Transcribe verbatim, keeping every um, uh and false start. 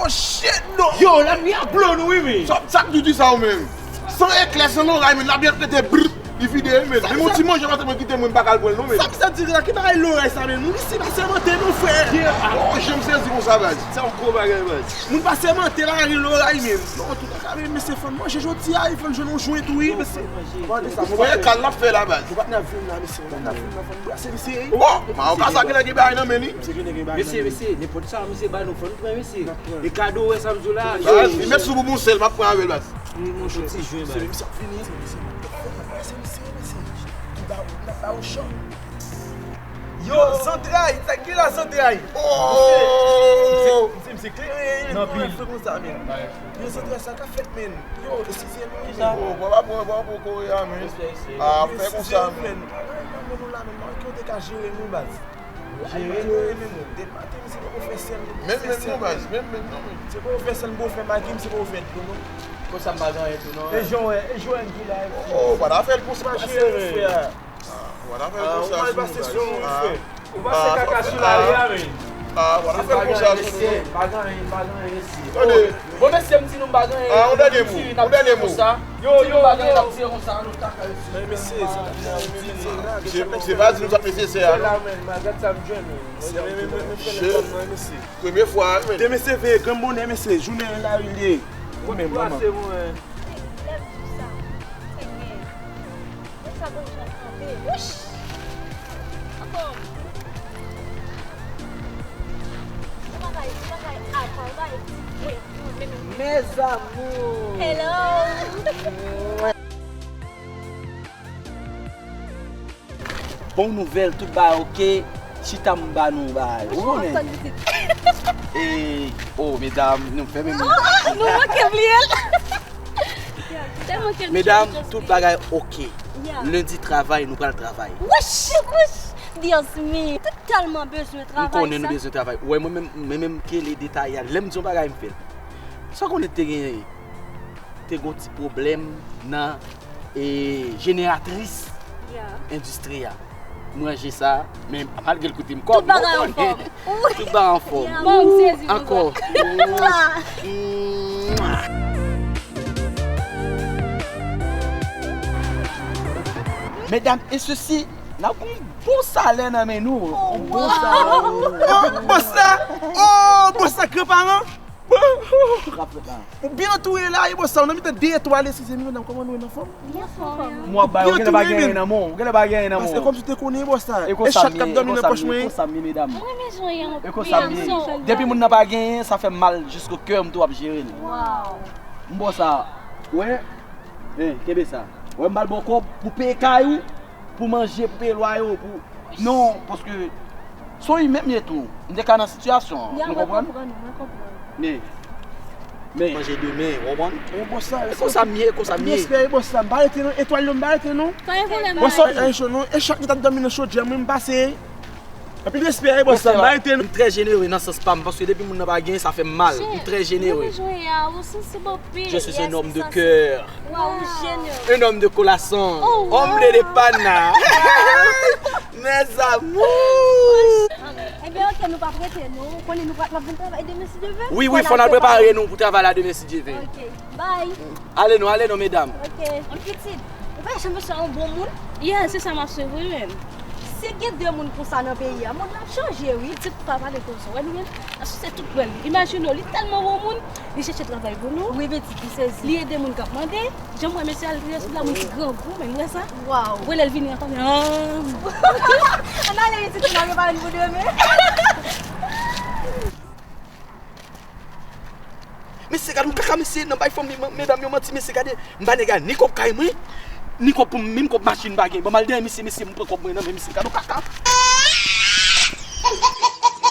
Oh shit, non! Yo, lapli a blo nou, wi, men. Sa, sa k di sa ou menm? San eklè, san loray, men lapli ap pete, brr, li vide, men. Menm yon ti manje pa te mwen kite mwen, m pa ka al pran l non, men. Sa misye di la, ki bagay loray sa, men? Moun isi pa sèmante non, frè. Oh, jan m sezi konsa, baz. Se yon gwo bagay, baz. Moun pa sèmante la, gen loray, men. Non, an tou ka, men, mesye, fò n manje jodi a, wi, fò n jwenn yon jwen tou, wi, mesye. Gade sa, mwen wè kal l ap fè la, baz. Mwen pa t nan vin la, mesye, mwen pa t nan vin la, fò n brase, mesye. Oh, Mawoka sa ki nèg ki bay nan men li. Mesye, mesye, nenpòt sa misye ba nou, fò n pran, mesye. E kado, wè sa m di w la. Baz, li met sou boubou sèl, m ap pran avè l, baz. Yon ti jwen, baz. Mesye, misye ap vini, mesye, mesye, mesye, mesye. Ki ba ou, n ap ba ou chan. Yo, zantray, sa ki la zantray? Oh! Misye, misye, misye klere, nan pil. Fè konsa, men. Yo, zantray, sa k ap fèt, men. Yo, eskize nou, men. Oh, bon, bon, bon, bon, Korea, men. Ah, fè konsa, men. Men nou la, men, ki w te ka jere nou, baz? Jere nou, men, men, depi maten, misye poko fè sèl, poko fè sèl. Menm, menm, non, baz, menm, menm, non, men. Misye poko fè sèl, poko fè magi, misye poko fè dlo, non. Konsa m pa gen anyen tou, non. E jan w wè, e jan w wè m ki la, e. Oh, pa ta fè l konsa, frè. Ah, w ap fè l konsa sou nou, baz. Ou pase kaka sou lari a, men. Ah, w ap fè l konsa sou nou. Pa gen anyen, pa gen anyen, mesye. Tande. Bon, mesye, m di nou m pa gen anyen. Ah, yon dènye mo, yon dènye mo. Yo, yo, yo. Mesye, se pa di nou sa mesye, se a. Premye fwa, men. Te mesye veye grann bonè, mesye, jounen lari li ye. Ou menm, manman. Lèv di sa. Sènyè. Mwen sa bon jan kanpe. Wouch! Ankò. Yon bagay, yon bagay apa, yon bagay diferan. Mes amours. Hello. Bon nouvèl, tout bagay oke. Chita m ba nou bagay. Ou konnen? E, oh, medam, nou fèmen nou. Nou manke bliye l. Medam, tout bagay oke. Lendi travay, nou pral travay. Wouch, wouch, Dios mío. Tout tèlman bezwen travay. M konnen nou bezwen travay. Ou wè, mwen menm, mwen menm ki le detay a. Lè m di yon bagay, m fè l. Sa w konnen te gen, te gen yon ti pwoblèm nan, e, jeneratris endistri a. M ranje sa, men malgre l koute m kòb, tout bagay anfòm. Tout bagay anfòm. Bon, m sezi. Ankò. Medam e sesi, n ap gon bon salè nan men nou. Yon bon salè. Oh, bòs la! Oh, bòs la, granparan! Ou byen antoure la, e bòs sa, ou nan mitan de etwal, eskize m, medam, kòman nou ye, n anfòm? M ap ba yo, ou genlè pa gen anyen nan men w, ou genlè pa gen anyen nan men w. E kòmsi w te konnen, bòs sa. E chat k ap dòmi nan pòch mwen. E konsa m ye, medam. E konsa m ye. Depi moun nan pa genyen, sa fè m mal jisko kè m tou ap jere l. M bòs sa, wè, kenbe sa. Wè, m ba l bon kòb pou peye kay ou, pou manje, pou peye lwaye w, pou Non, paske se yon imen m ye tou. M te ka nan sitiyasyon an. Nou konprann? Mwen konprann, mwen konprann. Men, men. Manje demen, ou konprann? E konsa m ye, e konsa m ye. Respè, bòs la, m pa rete non. Etwal yo, m pa rete non. Pa gen pwoblèm. Bòs la, ay cho non. E chat ki t ap dòmi nan chodyè mwen, m pase. Anpil respè, bòs la, m pa rete non. M trè jenere nan sans pa m, paske depi moun nan pa genyen, sa fè m mal. M trè jenere. Je suis un homme de cœur. Waw, ou jenere. Un homme de corazón. Oh, wow. Hombre de pana. Mes amours. Ebyen, oke, nou p ap rete, non. Ou konnen nou pral, n ap vin travay demen, si Dye vle. Wi, wi, fò n al prepare nou pou travay la demen, si Dye vle. Oke, bye. Ale non, ale non, medam. Oke. Yon pitit, ou pa janm swa yon bon moun? Yeah, se sa m ap swete, wi, menm. Si gen de moun konsa nan peyi a, mond lan ap chanje, wi. Pitit, pa pale konsa. Wè nou menm, asou se tout wè l. Imajine w, li tèlman bon moun, li chèche travay pou nou. Wi, pitit, m sezi. Li ede moun k ap mande. Jan m wè mesye a, li rete la, moun ki grangou, men m wè sa. Waw. Ou wè lè l vini an fanmi. Ann ale, pitit, n ap prepare n pou demen. Mesye, gade yon kaka, mesye, nan bay fanmi, medam yo manti, mesye, gade, m ba nèg la ni kòb kay mwen, ni kòb pou m, menm kòb machin m pa gen. Ban m al dèyè misye, mesye, m pran kòb mwen nan men misye, gade yon kaka.